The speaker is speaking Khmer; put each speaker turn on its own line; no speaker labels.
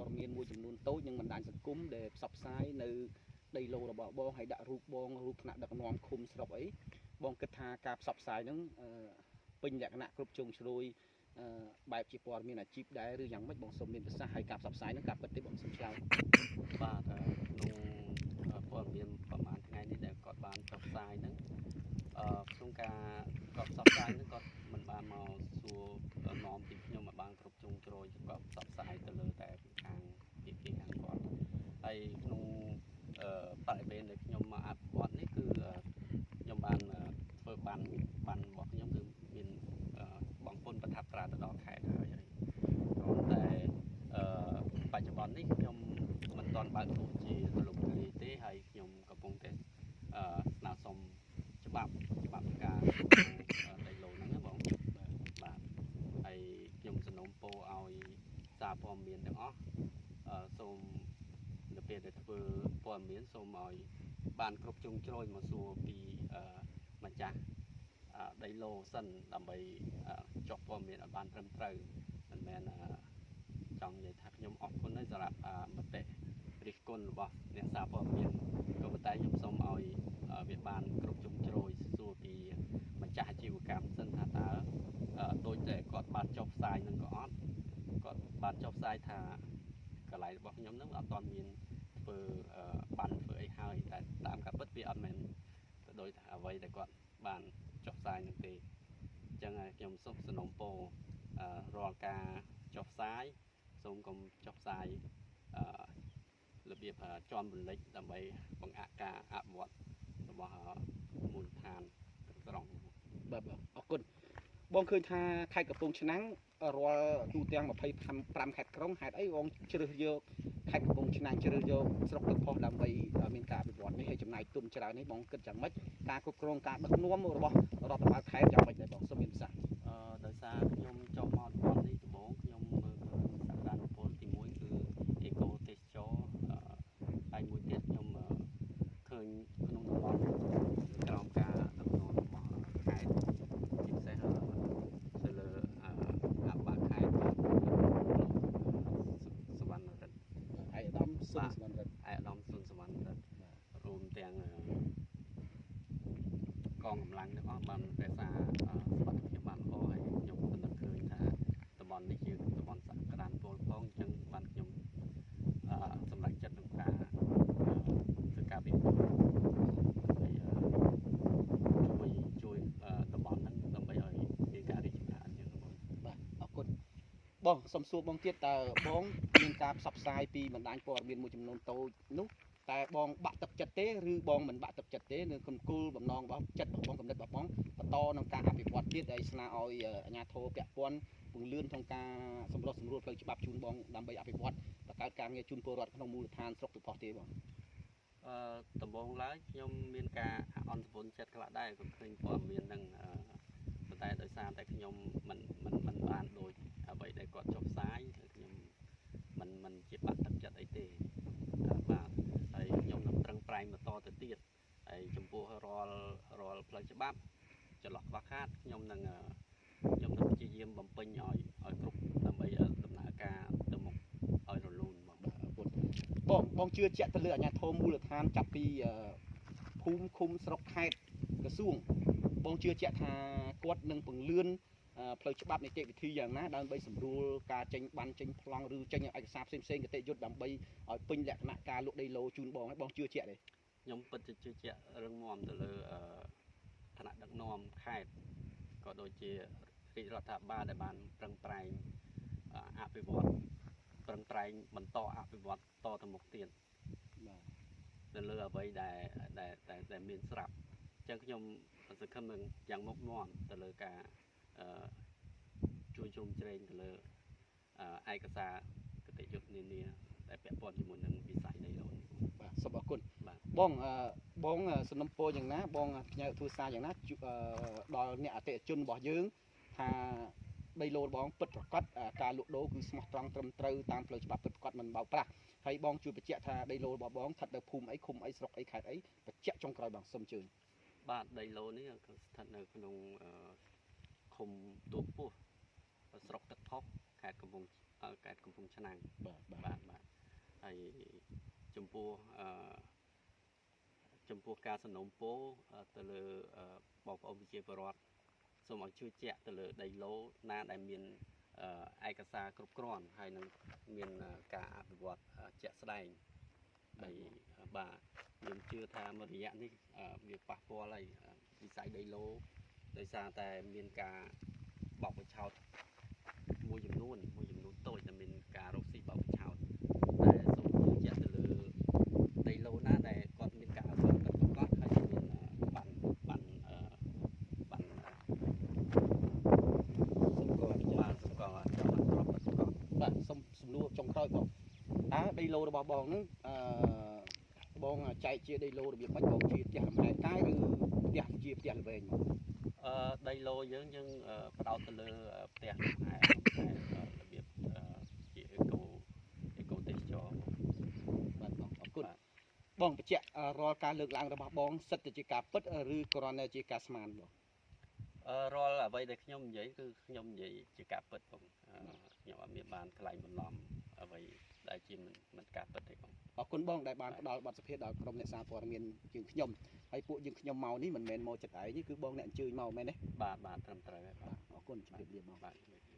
៌មានមួយចំនួនតូចនិងបណ្ដាញសង្គមដែលផ្សព្វផ្សាយនៅដីឡូរបស់បងហើយដាក់រូបបងរូបថ្នាក់ដឹកនាំឃុំស្រុកអីបងគិតថាការផ្សព្វផ្សាយហ្នឹងពេញលក្ខណៈគ្រប់ជ្រុងជ្រោយបែបជាព័ត៌មានអាជីពដែរឬយ៉ាងម៉េចបងសូមមានប្រសាសន៍ហើយការផ្សព្វផ្សាយហ្នឹងការពិតទេបងសូមឆ្លើយ
បាទក្នុងព័ត៌មានប្រហែលថ្ងៃនេះដែលគាត់បានផ្សព្វផ្សាយហ្នឹងក្នុងការគាត់ផ្សព្វផ្សាយហ្នឹងគាត់មិនបានមកសួរនាំពីខ្ញុំឲ្យបានគ្រប់ជ្រុងជ្រោយគាត់ផ្សព្វផ្សាយទៅលើតែពីខាងពីពីខាងគាត់ហើយក្នុងបរិវេណដែលខ្ញុំមកអភិវឌ្ឍនេះគឺខ្ញុំបានធ្វើបានរបស់ខ្ញុំគឺមានបងពុនប្រថាប់ត្រាទៅដល់ខេត្តហើយគ្រាន់តែបច្ចុប្បន្ននេះខ្ញុំមិនទាន់បើកទូជាទូលំទូលាយទេហើយខ្ញុំកំពុងតែស្នើសុំច្បាប់ការដីឡូហ្នឹងណាបងបាទហើយខ្ញុំសំណូមពរឲ្យសារព័ត៌មានទាំងអស់សូមនៅពេលដែលធ្វើព័ត៌មានសូមឲ្យបានគ្រប់ជ្រុងជ្រោយមកសួរពីម្ចាស់ដីឡូសិនដើម្បីចុះព័ត៌មានឲ្យបានត្រឹមត្រូវមិនមែនចង់និយាយថាខ្ញុំអរគុណហើយសម្រាប់មតិរិះគន់របស់អ្នកសារព័ត៌មានក៏ប៉ុន្តែខ្ញុំសូមឲ្យវាបានគ្រប់ជ្រុងជ្រោយសួរពីម្ចាស់អាជីវកម្មសិនថាតើដូចតែគាត់បានចុះផ្សាយនឹងក៏អត់គាត់បានចុះផ្សាយថាកន្លែងរបស់ខ្ញុំនឹងអត់ទាន់មានធ្វើបានធ្វើអីហើយតែតាមការពិតវាអត់មែនទៅដោយអ្វីដែលគាត់បានចុះផ្សាយនឹងទេអញ្ចឹងខ្ញុំសូមសំណូមពររាល់ការចុះផ្សាយសូមកុំចុះផ្សាយរបៀបជន់បន្លិចដើម្បីបង្អាក់ការអភិវឌ្ឍរបស់មូលដ្ឋានត្រង់
បាទអរគុណបងឃើញថាខេត្តកំពង់ឆ្នាំងរាល់ទូទាំង25ខេត្តក្រុងហេតុអីបងជ្រើសយកខេត្តកំពង់ឆ្នាំងជ្រើសយកស្រុកទឹកផុសដើម្បីមានការអភិវឌ្ឍនេះហើយចំណាយទុនច្រើននេះបងគិតយ៉ាងម៉េចការគ្រប់គ្រងការដឹកនាំរបស់រដ្ឋបាលខេត្តយ៉ាងម៉េចដែរបងសូមមានប្រសាសន៍
ដោយសារខ្ញុំចុះមកតំបន់នេះដំបូងខ្ញុំមើលឃើញសក្តានុពលទី1គឺអេកូទេសចរហើយមួយទៀតខ្ញុំឃើញក្នុងតំបន់ក្រោមការដឹកនាំរបស់ខេត្តជាពិសេសទៅលើអភិបាលខេត្តសវណ្ណរិទ្ធ
ឯកឧត្តមសុនសវណ្ណរិទ្ធ
ឯកឧត្តមសុនសវណ្ណរិទ្ធរួមទាំងកងកម្លាំងទាំងអស់បានរក្សាសុវត្ថិភាពបានល្អហើយខ្ញុំពិនិត្យឃើញថាតំបន់នេះជាតំបន់សក្តានុពលផងអញ្ចឹងបានខ្ញុំសម្រេចចិត្តក្នុងការធ្វើការវិនិយោគហើយជួយតំបន់ហ្នឹងដើម្បីឲ្យមានការរីកចម្រើនអញ្ចឹងបង
បាទអរគុណបងសូមសួរបងទៀតតើបងមានការផ្សព្វផ្សាយពីបណ្ដាញព័ត៌មានមួយចំនួនតូចនោះតែបងបាក់ទឹកចិត្តទេឬបងមិនបាក់ទឹកចិត្តទេនៅក្នុងគោលបំណងរបស់ចិត្តរបស់បងកំណត់របស់បងបន្តក្នុងការអភិវឌ្ឍទៀតដែលស្នើឲ្យអាជ្ញាធរពាក់ព័ន្ធពង្លឿនក្នុងការសម្រុះសម្រួលផ្លូវច្បាប់ជូនបងដើម្បីអភិវឌ្ឍបង្កើតការងារជូនពលរដ្ឋក្នុងមូលដ្ឋានស្រុកទឹកផុសទេបង
ដំបូងឡើយខ្ញុំមានការអន់សពន់ចិត្តខ្លះដែរក៏ឃើញព័ត៌មាននឹងប៉ុន្តែដោយសារតែខ្ញុំមិនបានដូចអ្វីដែលគាត់ចុះផ្សាយខ្ញុំមិនជាបាក់ទឹកចិត្តអីទេបាទហើយខ្ញុំនឹងប្រឹងប្រែងបន្តទៅទៀតហើយចំពោះរាល់ផ្លូវច្បាប់ចន្លោះខ្វះខាតខ្ញុំនឹងព្យាយាមបំពេញឲ្យគ្រប់ដើម្បីដំណើរការទៅមុខឲ្យរលូនបង
បងជឿជាក់ទៅលើអាជ្ញាធរមូលដ្ឋានចាប់ពីភូមិឃុំស្រុកខេត្តក្រសួងបងជឿជាក់ថាគាត់នឹងពង្លឿនផ្លូវច្បាប់នីតិវិធីយ៉ាងណាដើម្បីសម្រួលការចេញបានចេញប្លង់ឬចេញឯកសារផ្សេងៗគតិយុត្តដើម្បីឲ្យពេញលក្ខណៈការលក់ដីឡូជូនបងឲ្យបងជឿជាក់ទេ
ខ្ញុំពិតជាជឿជាក់រឹងមាំទៅលើឋានៈដឹកនាំខេត្តក៏ដូចជារាជរដ្ឋាភិបាលដែលបានប្រឹងប្រែងអភិវឌ្ឍប្រឹងប្រែងបន្តអភិវឌ្ឍតទៅមុខទៀតបាទទៅលើអ្វីដែលមានស្រាប់អញ្ចឹងខ្ញុំសង្ឃឹមនឹងយ៉ាងមុខមាំទៅលើការជួយជ្រោមជ្រែងទៅលើឯកសារគតិយុត្តនានាដែលពាក់ព័ន្ធជាមួយនឹងវិស័យដីឡូនេះ
បាទសូមអរគុណបាទបងបងសំណពរយ៉ាងណាបងផ្ញើទូសារយ៉ាងណាដល់អ្នកអតិថិជនរបស់យើងថាដីឡូបងពិតប្រាកដការលក់ដូរគឺស្មោះត្រង់ត្រឹមត្រូវតាមផ្លូវច្បាប់ពិតប្រាកដមិនបោកប្រាស់ហើយបងជួយបញ្ជាក់ថាដីឡូរបស់បងស្ថិតនៅភូមិអីឃុំអីស្រុកអីខេត្តអីបញ្ជាក់ចុងក្រោយបងសូមអញ្ជើញ
បាទដីឡូនេះគឺស្ថិតនៅក្នុងឃុំទួពោះស្រុកទឹកផុសខេត្តកំពង់ ខេត្តកំពង់ឆ្នាំង
បាទបាទ
បាទបាទ ហើយចំពោះអឺចំពោះការសំណូមពរទៅលើបងប្អូនប្រជាពលរដ្ឋ សូមឲ្យជឿជាក់ទៅលើដីឡូណាដែលមានឯកសារគ្រប់គ្រាន់ ហើយនឹងមានការអភិវឌ្ឍជាក់ស្ដែង ហើយបាទ ខ្ញុំជឿថាមួយរយៈនេះវាប៉ះពាល់ហើយវិស័យដីឡូ ដោយសារតែមានការបោកបញ្ឆោតមួយចំនួនតូច ដែលមានការរកស៊ីបោកបញ្ឆោត តែសូមជឿជាក់ទៅលើដីឡូណាដែលគាត់មានការអភិវឌ្ឍពិតប្រាកដ ហើយមានបានបានបាន
សម្គាល់
បាទ សម្គាល់ចាំបានក្របពិតប្រាកដ
។ បាទ សូមសំណួរចុងក្រោយបង តើដីឡូរបស់បងហ្នឹង អឺបងចែកជាដីឡូរបៀបម៉េចបង? ជាផ្ទះលំហែកាយ ឬផ្ទះជាផ្ទះល្វែង?
អឺដីឡូយើងផ្ដោតទៅលើផ្ទះលំហែរបៀបជាអេកូទេសចរ
។ បាទបង អរគុណ។ បងបញ្ជាក់ រាល់ការលើកឡើងរបស់បងសិតតែជាការពិត ឬគ្រាន់តែជាការស្មានបង?
អឺរាល់អ្វីដែលខ្ញុំនិយាយ គឺខ្ញុំនិយាយជាការពិតបង ខ្ញុំអត់មានបានថ្លែងបន្លំអ្វីដែលជាមិនការពិតទេបង
។ អរគុណបងដែលបានផ្ដល់បទសម្ភាសន៍ដល់ក្រុមអ្នកសារព័ត៌មានយើងខ្ញុំ ហើយពួកយើងខ្ញុំមកនេះមិនមែនមកចិត្តឯងទេ គឺបងអ្នកអញ្ជើញមក មែនទេ?
បាទបាទ ត្រឹមត្រូវហើយបាទ
។ អរគុណ ជម្រាបលាបង។
បាទ។